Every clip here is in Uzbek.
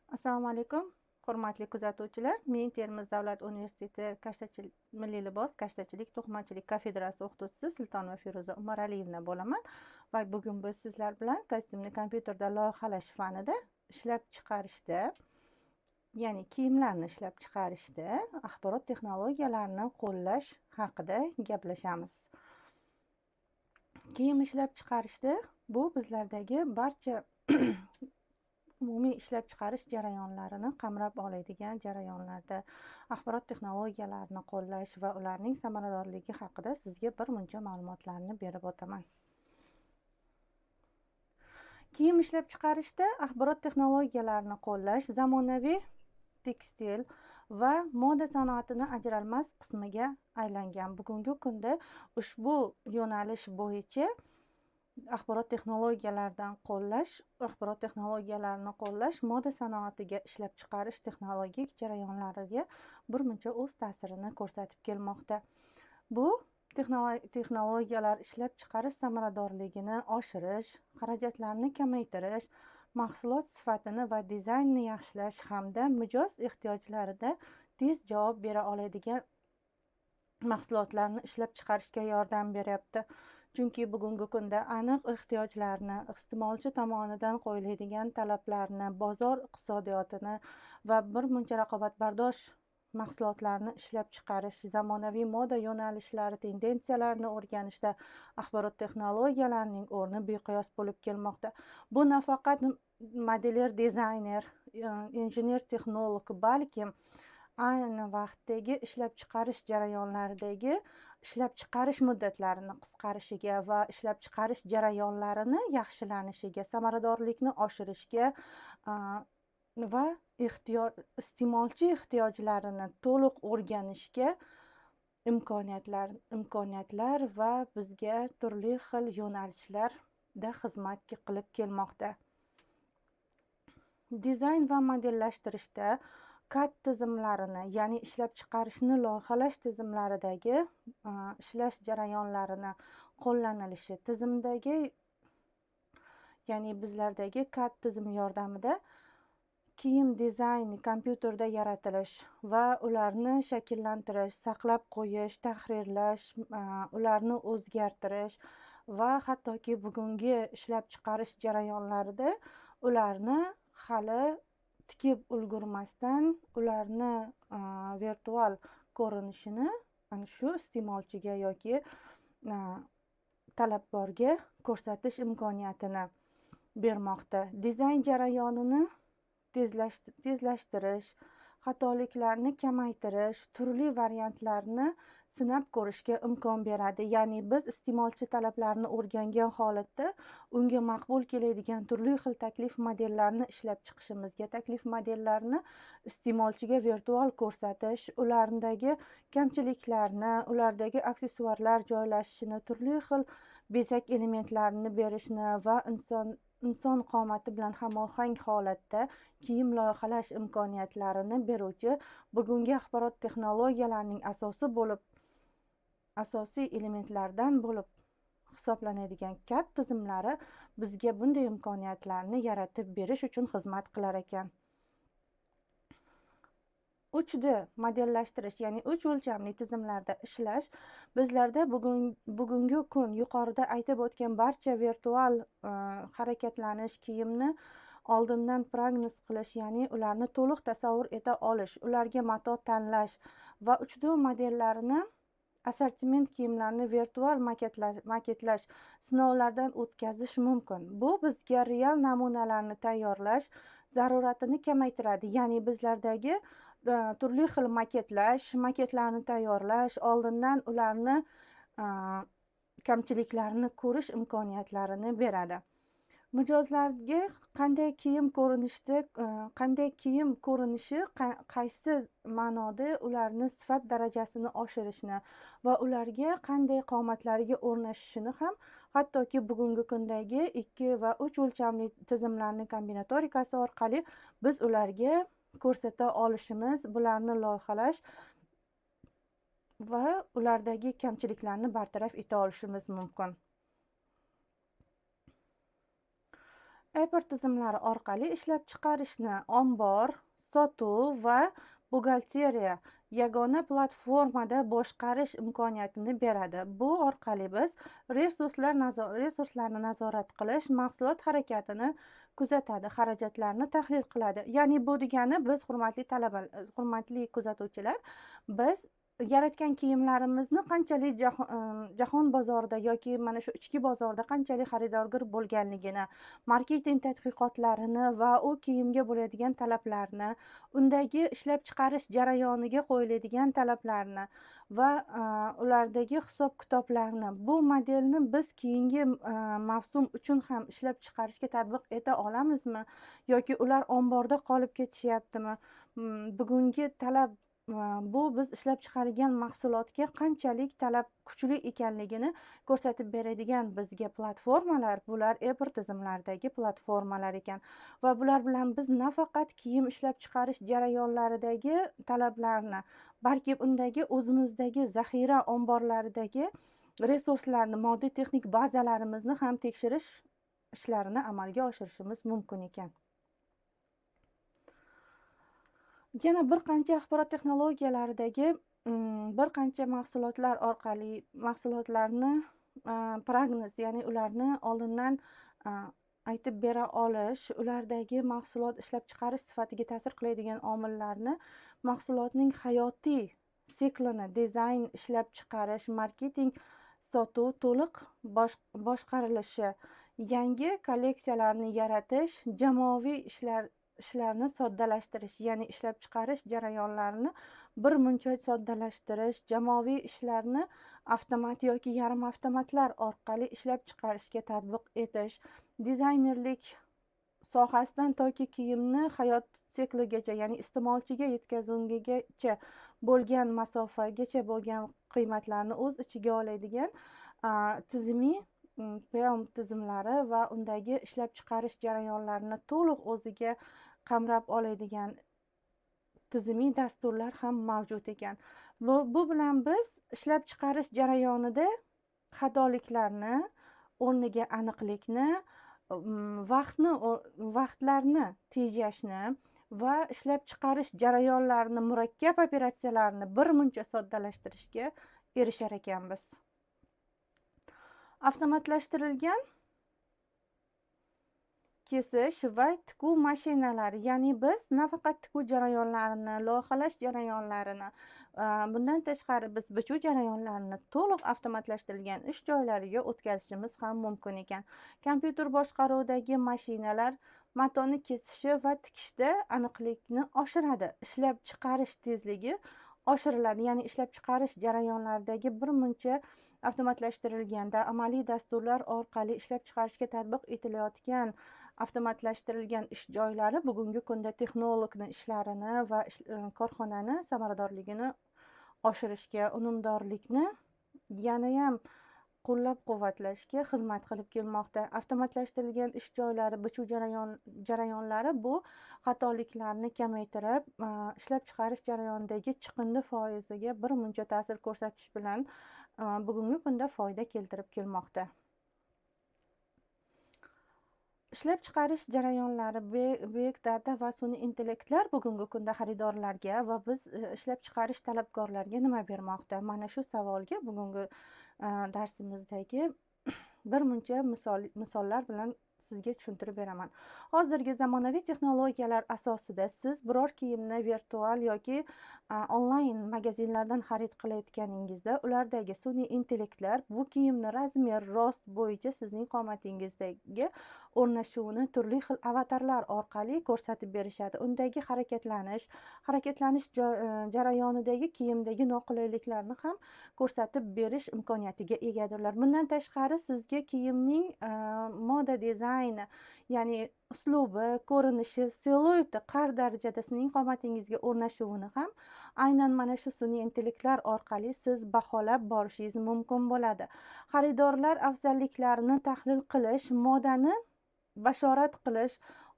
Assalomu alaykum, hurmatli kuzatuvchilar. Men Termiz davlat universiteti kashtachilik, milliy libos, kashtachilik, to'qimachilik kafedrasi o'qituvchisi Sultonova Feruza Umaraliyevna bo'laman va bugun biz sizlar bilan kostyumni kompyuterda loyihalash fanida ishlab chiqarishda, ya'ni kiyimlarni ishlab chiqarishda axborot texnologiyalarini qo'llash haqida gaplashamiz. Kiyim ishlab chiqarishda bu bizlardagi barcha umumiy ishlab chiqarish jarayonlarini qamrab oladigan jarayonlarda axborot texnologiyalarini qo'llash va ularning samaradorligi haqida sizga bir muncha ma'lumotlarni berib o'taman. Kiyim ishlab chiqarishda axborot texnologiyalarini qo'llash zamonaviy tekstil va moda sanoatini ajralmas qismiga aylangan. Bugungi kunda ushbu yo'nalish bo'yicha axborot texnologiyalaridan qo'llash, axborot texnologiyalarini qo'llash moda sanoatiga ishlab chiqarish texnologik jarayonlariga birmuncha o'z ta'sirini ko'rsatib kelmoqda. Bu texnologiyalar ishlab chiqarish samaradorligini oshirish, xarajatlarni kamaytirish, mahsulot sifatini va dizaynni yaxshilash hamda mijoz ehtiyojlarida tez javob bera oladigan mahsulotlarni ishlab chiqarishga yordam beryapti. Chunki bugungi kunda aniq ehtiyojlarni, iste'molchi tomonidan qo'yiladigan talablarni, bozor iqtisodiyotini va bir muncha raqobatbardosh mahsulotlarni ishlab chiqarish, zamonaviy moda yo'nalishlari tendensiyalarini o'rganishda axborot texnologiyalarining o'rni beqiyos bo'lib kelmoqda. Bu nafaqat modeler, dizayner, injener, texnolog, balkim ayni vaqtdagi ishlab chiqarish jarayonlaridagi ishlab chiqarish muddatlarini qisqarishiga va ishlab chiqarish jarayonlarini yaxshilanishiga, samaradorlikni oshirishga va iste'molchi ehtiyojlarini to'liq o'rganishga imkoniyatlar va bizga turli xil yo'nalishlarda xizmat qilib kelmoqda. Dizayn va modellashtirishda CAD tizimlarini, ya'ni ishlab chiqarishni loyihalash tizimlaridagi ishlash jarayonlarini qo'llanilishi tizimdagi, ya'ni bizlardagi CAD tizimi yordamida kiyim dizayni kompyuterda yaratilish va ularni shakllantirish, saqlab qo'yish, tahrirlash, ularni o'zgartirish va hattoki bugungi ishlab chiqarish jarayonlarida ularni hali tikib ulgurmasdan ularni virtual ko'rinishini ana shu iste'molchiga yoki talabgorga ko'rsatish imkoniyatini bermoqda. Dizayn jarayonini tezlashtirish, xatoliklarni kamaytirish, turli variantlarni sinab ko'rishga imkon beradi. Ya'ni biz iste'molchi talablarini o'rgangan holatda unga maqbul keladigan turli xil taklif modellarini ishlab chiqishimizga, taklif modellarini iste'molchiga virtual ko'rsatish, ulardagi kamchiliklarni, ulardagi aksessuarlar joylashishini, turli xil bezak elementlarini berishni va inson qomati bilan hamohang holatda kiyim loyihalash imkoniyatlarini beruvchi bugungi axborot texnologiyalarining asosiy elementlardan bo'lib hisoblanadigan CAD tizimlari bizga bunday imkoniyatlarni yaratib berish uchun xizmat qilar ekan. 3D modellashtirish, ya'ni 3 o'lchamli tizimlarda ishlash bizlarda bugungi kun yuqorida aytib o'tgan barcha virtual harakatlanish, kiyimni oldindan prognoz qilish, ya'ni ularni to'liq tasavvur eta olish, ularga mato tanlash va 3D modellarini, assortiment kiyimlarni virtual maketlash, sinovlardan o'tkazish mumkin. Bu bizga real namunalarni tayyorlash zaruratini kamaytiradi. Ya'ni bizlardagi turli xil maketlash, maketlarni tayyorlash, oldindan ularni kamchiliklarini ko'rish imkoniyatlarini beradi. Mijozlarga qanday kiyim ko'rinishda, qanday kiyim ko'rinishi qaysi ma'noda ularni sifat darajasini oshirishni va ularga qanday qomatlariga o'rnashishini ham hattoki bugungi kundagi 2 va 3 o'lchamli tizimlarning kombinatorikasi orqali biz ularga ko'rsata olishimiz, bularni loyihalash va ulardagi kamchiliklarni bartaraf eta olishimiz mumkin. ERP tizimlari orqali ishlab chiqarishni ombor, sotuv va buxgalteriya yagona platformada boshqarish imkoniyatini beradi. Bu orqali biz resurslarni nazorat qilish, mahsulot harakatini kuzatadi, xarajatlarni tahlil qiladi. Ya'ni bu degani biz, hurmatli talaba, hurmatli kuzatuvchilar, biz yaratgan kiyimlarimizni qanchalik jahon bozorida yoki mana shu ichki bozorda qanchalik xaridorgir bo'lganligini, marketing tadqiqotlarini va u kiyimga bo'ladigan talablarni, undagi ishlab chiqarish jarayoniga qo'yiladigan talablarni va ulardagi hisob kitoblarni, bu modelni biz keyingi mavsum uchun ham ishlab chiqarishga tatbiq eta olamizmi yoki ular omborda qolib ketishyaptimi, bugungi talab, bu biz ishlab chiqargan mahsulotga qanchalik talab kuchli ekanligini ko'rsatib beradigan bizga platformalar, bular ERP tizimlaridagi platformalar ekan. Va bular bilan biz nafaqat kiyim ishlab chiqarish jarayonlaridagi talablarni, balki undagi o'zimizdagi zaxira omborlaridagi resurslarni, moddiy texnik bazalarimizni ham tekshirish ishlarini amalga oshirishimiz mumkin ekan. Yana bir qancha axborot texnologiyalaridagi bir qancha mahsulotlar orqali mahsulotlarni prognoz, ya'ni ularni oldindan aytib bera olish, ulardagi mahsulot ishlab chiqarish sifatiga ta'sir qiladigan omillarni, mahsulotning hayotiy siklini dizayn, ishlab chiqarish, marketing, sotuv to'liq boshqarilishi, yangi kolleksiyalarni yaratish, jamoaviy ishlarni soddalashtirish, ya'ni ishlab chiqarish jarayonlarini bir muncha soddalashtirish, jamoaviy ishlarni avtomat yoki yarim avtomatlar orqali ishlab chiqarishga tatbiq etish, dizaynerlik sohasidan toki kiyimni hayot sikligacha, ya'ni iste'molchiga yetkazgungacha bo'lgan masofagacha bo'lgan qiymatlarni o'z ichiga oladigan tizimiy PLM tizimlari va undagi ishlab chiqarish jarayonlarini to'liq o'ziga qamrab oladigan tizimiy dasturlar ham mavjud ekan. Bu bilan biz ishlab chiqarish jarayonida xatoliklarni o'rniga aniqlikni, vaqtlarni tejashni va ishlab chiqarish jarayonlarini, murakkab operatsiyalarni bir muncha soddalashtirishga erishar ekanmiz. Avtomatlashtirilgan kesish va tikuv mashinalari, ya'ni biz nafaqat tikuv jarayonlarini, loyihalash jarayonlarini, bundan tashqari biz bichuv jarayonlarini to'liq avtomatlashtirilgan ish joylariga o'tkazishimiz ham mumkin ekan. Kompyuter boshqaruvidagi mashinalar matoni kesishi va tikishda aniqlikni oshiradi, ishlab chiqarish tezligi oshiriladi, ya'ni ishlab chiqarish jarayonlaridagi bir muncha avtomatlashtirilganda amaliy dasturlar orqali ishlab chiqarishga tatbiq etilayotgan avtomatlashtirilgan ish joylari bugungi kunda texnologni ishlarini va korxonani samaradorligini oshirishga, unumdorlikni yanayam qo'llab-quvvatlashga xizmat qilib kelmoqda. Avtomatlashtirilgan ish joylari, bichuv jarayonlari bu xatoliklarni kamaytirib, ishlab chiqarish jarayonidagi chiqindi foiziga bir muncha ta'sir ko'rsatish bilan bugungi kunda foyda keltirib kelmoqda. Ishlab chiqarish jarayonlari, big data va sun'iy intellektlar bugungi kunda xaridorlarga va biz ishlab chiqarish talabgorlarga nima bermoqda? Mana shu savolga bugungi darsimizdagi bir muncha misollar bilan sizga tushuntirib beraman. Hozirgi zamonaviy texnologiyalar asosida siz biror kiyimni virtual yoki onlayn magazinlardan xarid qilayotganingizda ulardagi sun'iy intellektlar bu kiyimni razmer, rost bo'yicha sizning qomatingizdagi o'rnashuvini turli xil avatarlar orqali ko'rsatib berishadi. Undagi harakatlanish jarayonidagi kiyimdagi noqulayliklarni ham ko'rsatib berish imkoniyatiga egadirlar. Bundan tashqari sizga kiyimning moda dizayni, ya'ni uslubi, ko'rinishi, silueti qay darajada sizning qomatingizga o'rnashuvini ham aynan mana shu sun'iy intellektlar orqali siz baholab borishingiz mumkin bo'ladi. Xaridorlar afzalliklarini tahlil qilish, modani bashorat qilish,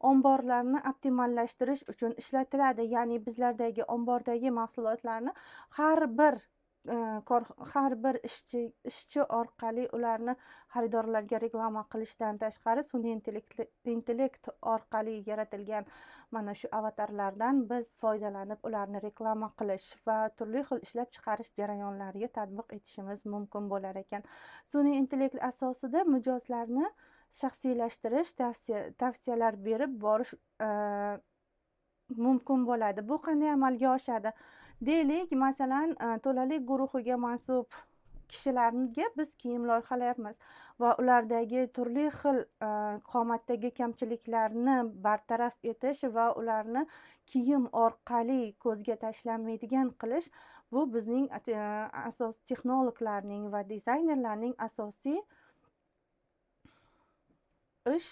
omborlarni optimallashtirish uchun ishlatiladi. Ya'ni bizlardagi ombordagi mahsulotlarni har bir har bir ishchi orqali ularni xaridorlarga reklama qilishdan tashqari sun'iy intellekt orqali yaratilgan mana shu avatarlardan biz foydalanib ularni reklama qilish va turli xil ishlab chiqarish jarayonlariga tatbiq etishimiz mumkin bo'lar ekan. Sun'iy intellekt asosida mijozlarni shaxsiylashtirish, tavsiyalar berib borish mumkin bo'ladi. Bu qanday amalga oshadi? Deylik, masalan, to'lalik guruhiga mansub kishilarga biz kiyim loyihalayapmiz va ulardagi turli xil qomatdagi kamchiliklarni bartaraf etish va ularni kiyim orqali ko'zga tashlanmaydigan qilish bu bizning asos texnologlarning va dizaynerlarning asosiy ish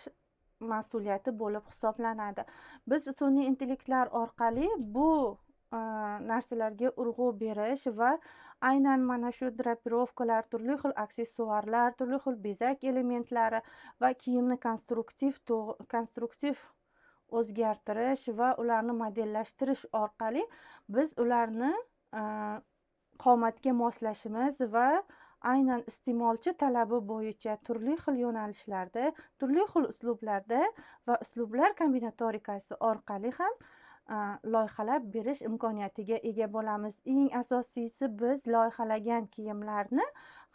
mas'uliyati bo'lib hisoblanadi. Biz sun'iy intellektlar orqali bu narsalarga urg'u berish va aynan mana shu drapirovkalar, turli xil aksessuarlar, turli xil bezak elementlari va kiyimni konstruktiv o'zgartirish va ularni modellashtirish orqali biz ularni qomatga moslashimiz va aynan iste'molchi talabi bo'yicha turli xil yo'nalishlarda, turli xil uslublarda va uslublar kombinatorikasi orqali ham loyihalab berish imkoniyatiga ega bo'lamiz. Eng asosiysi, biz loyihalagan kiyimlarni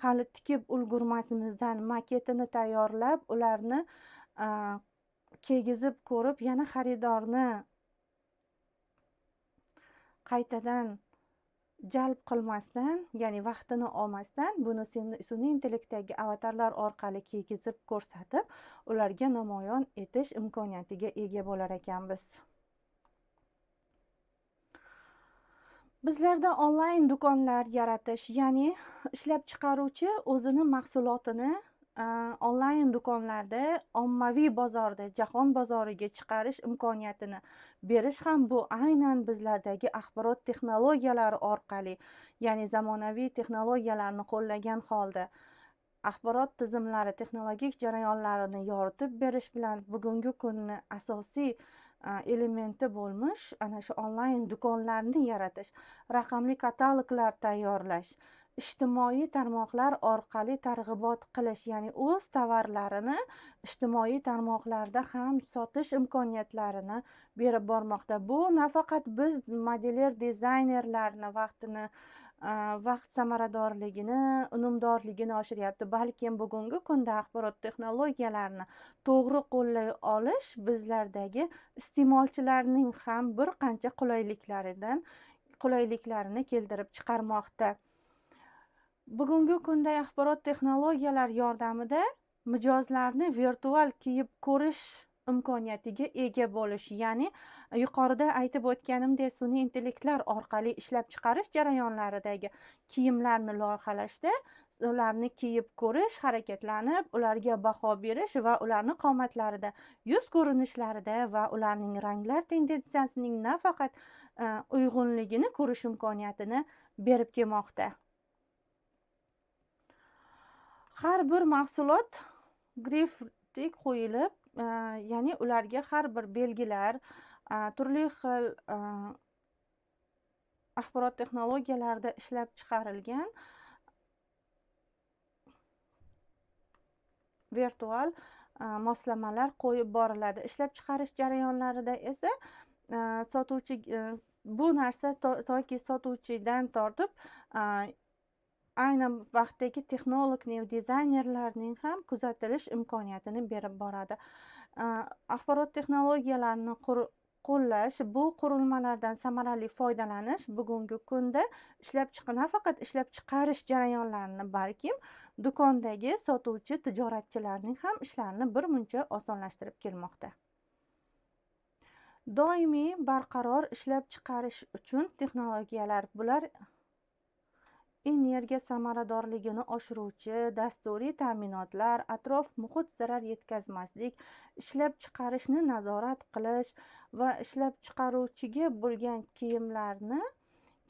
hali tikib ulgurmasimizdan maketini tayyorlab, ularni kiygizib ko'rib, yana xaridorni qaytadan jalb qilmasdan, ya'ni vaqtini olmasdan buni sun'iy intellektdagi avatarlar orqali kiygizib ko'rsatib, ularga namoyon etish imkoniyatiga ega bo'lar ekanmiz. Bizlarda onlayn do'konlar yaratish, ya'ni ishlab chiqaruvchi o'zini mahsulotini onlayn do'konlarda, ommaviy bozorda, jahon bozoriga chiqarish imkoniyatini berish ham bu aynan bizlardagi axborot texnologiyalari orqali, ya'ni zamonaviy texnologiyalarni qo'llagan holda axborot tizimlari, texnologik jarayonlarini yoritib berish bilan bugungi kunni asosiy elementi bo'lmish ana shu onlayn do'konlarni yaratish, raqamli kataloglar tayyorlash, ijtimoiy tarmoqlar orqali targ'ibot qilish, ya'ni o'z tovarlarini ijtimoiy tarmoqlarda ham sotish imkoniyatlarini berib bormoqda. Bu nafaqat biz modeler, dizaynerlarni vaqtini, vaqt samaradorligini, unumdorligini oshiryapti, balkim bugungi kunda axborot texnologiyalarini to'g'ri qo'llay olish bizlardagi iste'molchilarning ham bir qancha qulayliklarini keltirib chiqarmoqda. Bugungi kunda axborot texnologiyalar yordamida mijozlarni virtual kiyib ko'rish imkoniyatiga ega bo'lish, ya'ni yuqorida aytib o'tganimdek sun'iy intellektlar orqali ishlab chiqarish jarayonlaridagi kiyimlarni loyihalashda ularni kiyib ko'rish, harakatlanib, ularga baho berish va ularni qomatlarida, yuz ko'rinishlarida va ularning ranglar tendensiyasining nafaqat uyg'unligini ko'rish imkoniyatini berib kelmoqda. Har bir mahsulot griftik qo'yilib, ya'ni ularga har bir belgilar, turli xil axborot texnologiyalarida ishlab chiqarilgan virtual moslamalar qo'yib boriladi. Ishlab chiqarish jarayonlarida esa sotuvchi bu narsa toki sotuvchidan tortib ayni vaqtdagi texnologning, dizaynerlarning ham kuzatilish imkoniyatini berib boradi. Axborot texnologiyalarini qo'llash, bu qurilmalardan samarali foydalanish bugungi kunda nafaqat ishlab chiqarish jarayonlarini, balkim do'kondagi sotuvchi tijoratchilarning ham ishlarini bir muncha osonlashtirib kelmoqda. Doimiy barqaror ishlab chiqarish uchun texnologiyalar, bular energiya samaradorligini oshiruvchi dasturiy ta'minotlar, atrof muhit zarar yetkazmaslik, ishlab chiqarishni nazorat qilish va ishlab chiqaruvchiga bo'lgan kiyimlarni,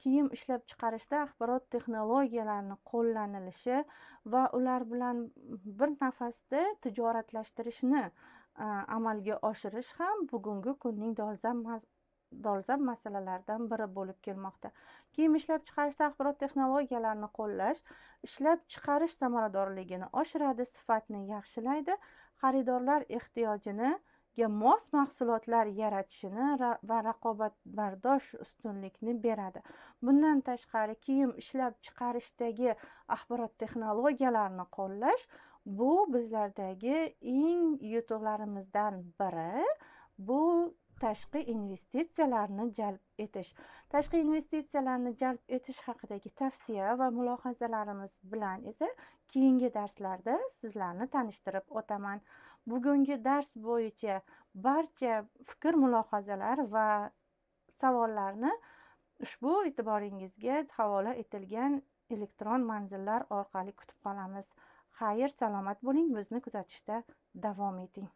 kiyim ishlab chiqarishda axborot texnologiyalarini qo'llanilishi va ular bilan bir nafasda tijoratlashtirishni amalga oshirish ham bugungi kunning dolzarb masalalardan biri bo'lib kelmoqda. Kiyim ishlab chiqarishda axborot texnologiyalarini qo'llash ishlab chiqarish samaradorligini oshiradi, sifatni yaxshilaydi, xaridorlar ehtiyojiniga mos mahsulotlar yaratishini va raqobatbardosh ustunlikni beradi. Bundan tashqari, kiyim ishlab chiqarishdagi axborot texnologiyalarini qo'llash bu bizlardagi eng yutuqlarimizdan biri, bu tashqi investitsiyalarni jalb etish. Tashqi investitsiyalarni jalb etish haqidagi tavsiya va mulohazalarimiz bilan esa keyingi darslarda sizlarni tanishtirib o'taman. Bugungi dars bo'yicha barcha fikr mulohazalar va savollarni ushbu e'tiboringizga havola etilgan elektron manzillar orqali kutib qolamiz. Xayr, salomat bo'ling, bizni kuzatishda davom eting.